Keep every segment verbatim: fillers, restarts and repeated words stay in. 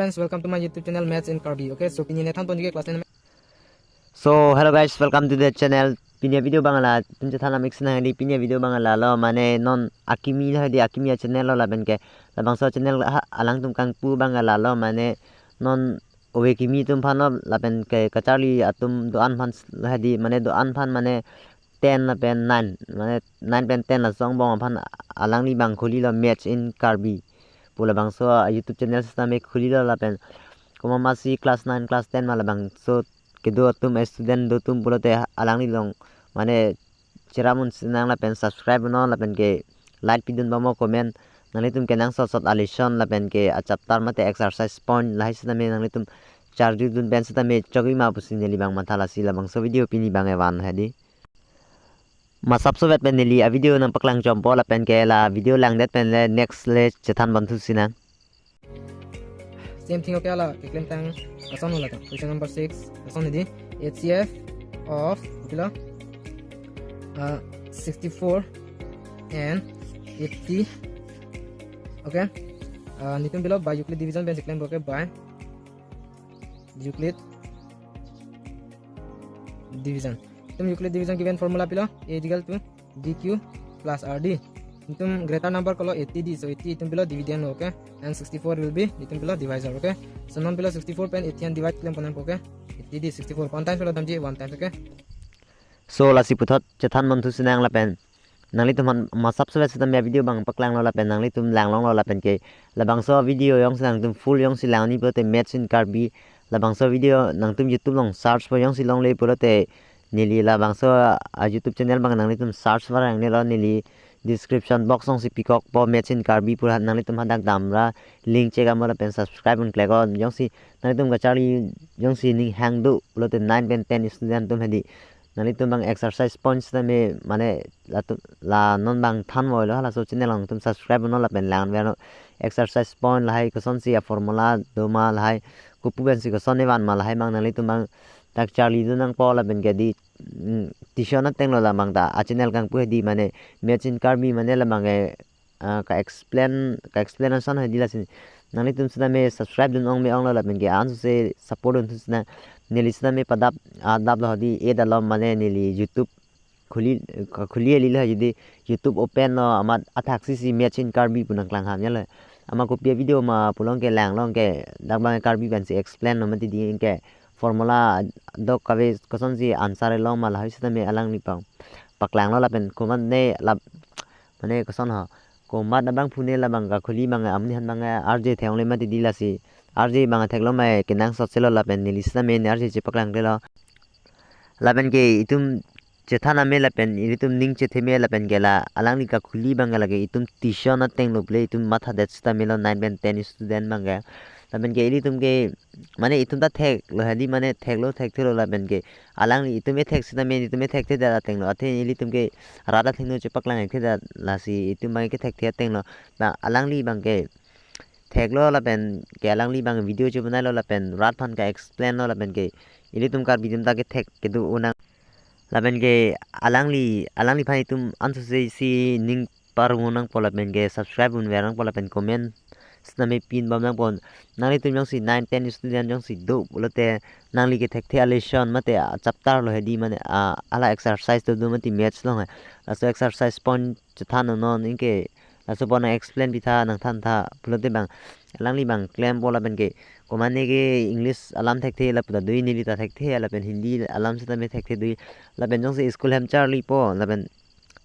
Friends, welcome to my YouTube channel, Maths in Karbi. Okay, so pini ne than ponji ke class nine. So hello guys, welcome to the channel. Pini video abang la, tum chethan amik sina di pini video abang la lo, mane non akimi lo di akimi a channel lo lapen ke, labangso channel ha alangtum kangpu abang la lo, mane non ove kimi atum aphan lo lapen ke kacharli atum do-an aphan lo di, mane do-an aphan mane ten lapen nine, mane nine pen ten laso angbong aphan alangli abang khuli lo Maths in Karbi pu labangso a YouTube channel sitame khuli lo lapen komat masi class nine, class ten ma labangso kedo atum student do atum pulote alangli along mane cheram un sinang lapen subscribe non lapen ke like pidun bamo, comment nanglitum kenangsot sot a lesson lapen ke a chapter mate exercise point lahai sitame nanglitum charju dun pen sitame chokji ma pusi neli abang matha, lasi labangso video pini abang evan hedi. Masap sovet pen neli a video nangpaklang chompo lapen ke la video langdet pen le next le chethan ponthu sinang. Same thing, okay, la keklem tang lason hula ta. Question number six, lason hedi, H C F of, okay lo, uh, sixty-four and eighty. Okay. Uh, netum pilo by Euclid division pen si klem, okay, by Euclid division. Netum Euclid division given formula pilo, A is equal to D Q plus R D. Netum greater number kolo eighty di, so eighty netum pilo dividend, okay? And sixty-four will be netum pilo divisor, okay? So non pilo sixty-four pen eighty an divide klem ponang, okay? Eighty di sixty-four, one times pilo damji, one times, okay? So lasi puthot chethan ponthu sinang lapen nanglitum aphan masap sovet sitame a video abang paklang lo lapen nanglitum lang longlo lapen ke labangso video jongsi nangtum full jongsi lang ni pulote Maths in Karbi, labangso video nangtum YouTube along search po jongsi longle pulote neli labangso a YouTube channel abang nanglitum search varang nelo, neli description box along si pikok po Maths in Karbi pu, nanglitum hadak damra link chekam lapen subscribe un klek on. Jongsi nanglitum kacharli jongsi ning hang do pulote nine pen ten student atum hedi, nanglitum abang exercise points tame mane latum la non abang than voi lo, halaso channel along tum subscribe non lapen lang ver non. Exercise point lahai kosonsi a formula do ma, lahai kopu pensi koson evan ma, lahai abang nanglitum abang dak charli dun nangpo lapen ke di, mm, tuition ateng lo labang ta a channel kangpu hedi, mane Maths in Karbi mane labang ke, ah, ka explain, ka explanation hedi, lasi nanglitum sitame subscribe dun ong me ong lo lapen ke ansose support dunthu sinang. Neli sitame padap, ah, dap lo hedi, e dalom mane neli YouTube khuli, ka khuli eli lo hedi, YouTube open lo, amat athak si si Maths in Karbi pu nangklang ham ya lo. Amat kopi a video ma pu along ke lang along ke dak abang Karbi pensi explain lo mati di ke formula do kave kosonsi answer elong ma, lahai sitame alangli abang paklang lo lapen komat ne lap mane koson ho, komat abangphu ne labang kakhuli abang amonit aphan abang arje theklongle mati di, lasi arje abang theklo ma kenangsot si lo lapen neli sitame ne arje chepaklang te lo. Lapen ke itum chethan ame lapen ilitum ning chethe me lapen ke la alangli kakhuli abang ke lake itum tuition ateng lo ple itum mathadet sitame lo nine pen ten student abang ke. Lapen ke ilitum ke mane itum ta thek lo hedi, mane thek lo, thekthelo lapen ke alangli itum e thek sitame itum e thekthedet ateng lo, athe ilitum ke rat athengno chepaklang thekthedet, lasi itum abang ke thekthe ateng lo. Na alangli abang ke thek lo lapen ke alangli abang video chebonai lo lapen rat aphan ka explain lo lapen ke ilitum Karbi atum ta ke thek kedo unang. Lapen ke alangli, alangli aphan itum ansose si ning parung nangpo lapen ke subscribe un ver nangpo lapen comment sitame pin bom nangpo. Nanglitum jongsi nine ten student jongsi do pulote nangli kethekthe a lesson mate a chapter lo hedi, mane a, ala exercise do do mati Maths along he, laso exercise point chethan non non, anke laso point nang explain pitha, nangthantha pulote abang alangli abang klempo lapen ke komat ne ke English alam thekthe lapu ta do, neli ta thekthe lapen Hindi alam sitame thekthe do, lapen jongsi school hem charlipo lapen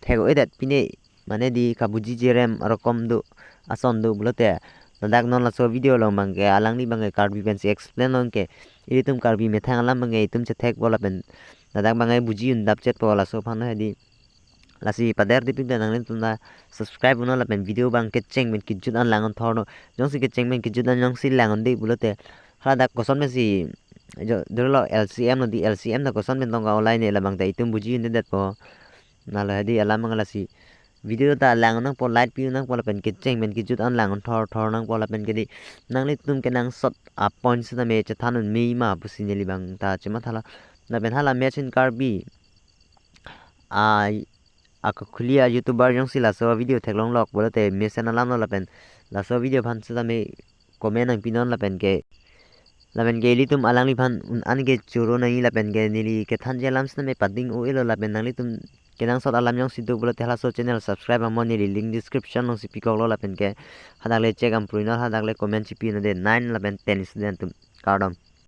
thek-o-edet pine mane di kabuji jerem arokom do, ason do pulote ladak non laso video along abang ke alangli abang ke Karbi pensi explain lo, anke ilitum Karbi methang alam abang ke itum chethekpo lapen ladak abang ke buji un dapchetpo, laso aphan hedi. Lasi pader di pin nanglitum ta subscribe un non lapen video abang kecheng pen kejut an lang un thor non. Jongsi kecheng pen kejut an jongsi lang un de pulote haladak koson pensi jo dolo L C M lo di, L C M ta koson pen tong ka-olai ne labang ta itum buji un dedetpo. Na lo hedi alam abang, lasi video ta lang nangpo, like pi nangpo lapen kecheng pen kejut an lang un thor thor nangpo lapen ke di nanglitum kenangsot a point sitame chethan un me ma pusi neli abang ta chematha lo. Lapen hala Maths in Karbi a, a kakhuli a YouTuber jongsi laso video theklong lok pulote mesen alam lo lapen laso video aphan sitame comment nangpinon lapen ke, lapen ke ilitum alangliphan un-an ke choro nangji lapen ke neli kethanji alam sitame pading o elo lapen nanglitum kenangsot alam jongsi do pulote halaso channel subscribe amo neli link description alongsi pikoklo lapen ke hadak le check amprui non hadak le comment chipi non de nine lapen ten student atum kardom.